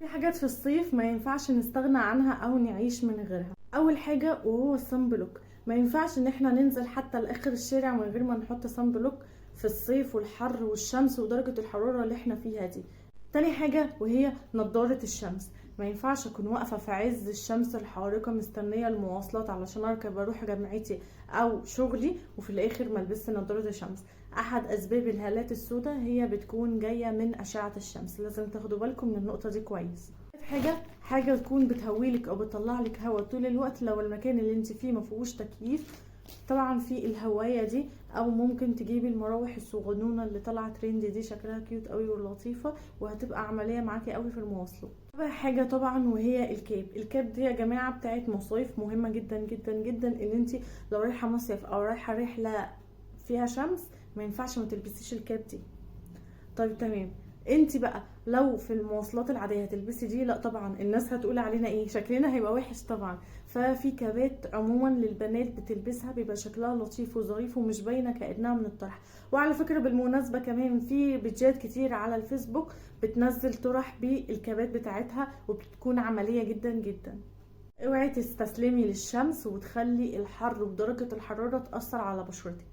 في حاجات في الصيف ما ينفعش نستغنى عنها او نعيش من غيرها. اول حاجة وهو ال sunblock. ما ينفعش ان احنا ننزل حتى لاخر الشارع من غير ما نحط sunblock في الصيف والحر والشمس ودرجة الحرارة اللي احنا فيها دي. تاني حاجة وهي نضارة الشمس. ما ينفعش اكون واقفة في عز الشمس الحارقة مستنية المواصلات علشان اركب اروح جامعتي او شغلي وفي الاخر ما البسش نضارة الشمس. احد اسباب الهالات السوداء هي بتكون جاية من اشعة الشمس، لازم تاخدوا بالكم من النقطة دي كويس. حاجة تكون بتهويلك او بتطلعلك هوا طول الوقت لو المكان اللي انت فيه ما فيهوش تكييف، طبعا في الهواية دي، او ممكن تجيبي المراوح الصغنونه اللي طالعه ترند دي، شكلها cute قوي ولطيفة وهتبقى عملية معاكي قوي في المواصلات. رابع حاجة طبعا وهي ال cap. ال cap دي يا جماعة بتاعت مصايف، مهمة جدا جدا جدا ان انت لو رايحة مصيف او رايحة رحله فيها شمس ما ينفعش ما تلبسيش ال cap دي. طيب تمام، انت بقى لو في المواصلات العادية هتلبسي دي؟ لا طبعا، الناس هتقول علينا ايه، شكلنا هيبقى وحش طبعا. ففي كابات عموما للبنات بتلبسها بيبقى شكلها لطيف وظريف ومش باينة كانها من الطرح. وعلى فكرة بالمناسبة كمان في بيجات كتير على الفيسبوك بتنزل طرح بالكابات بتاعتها وبتكون عملية جدا جدا. اوعي تستسلمي للشمس وتخلي الحر ودرجة الحرارة تاثر على بشرتك.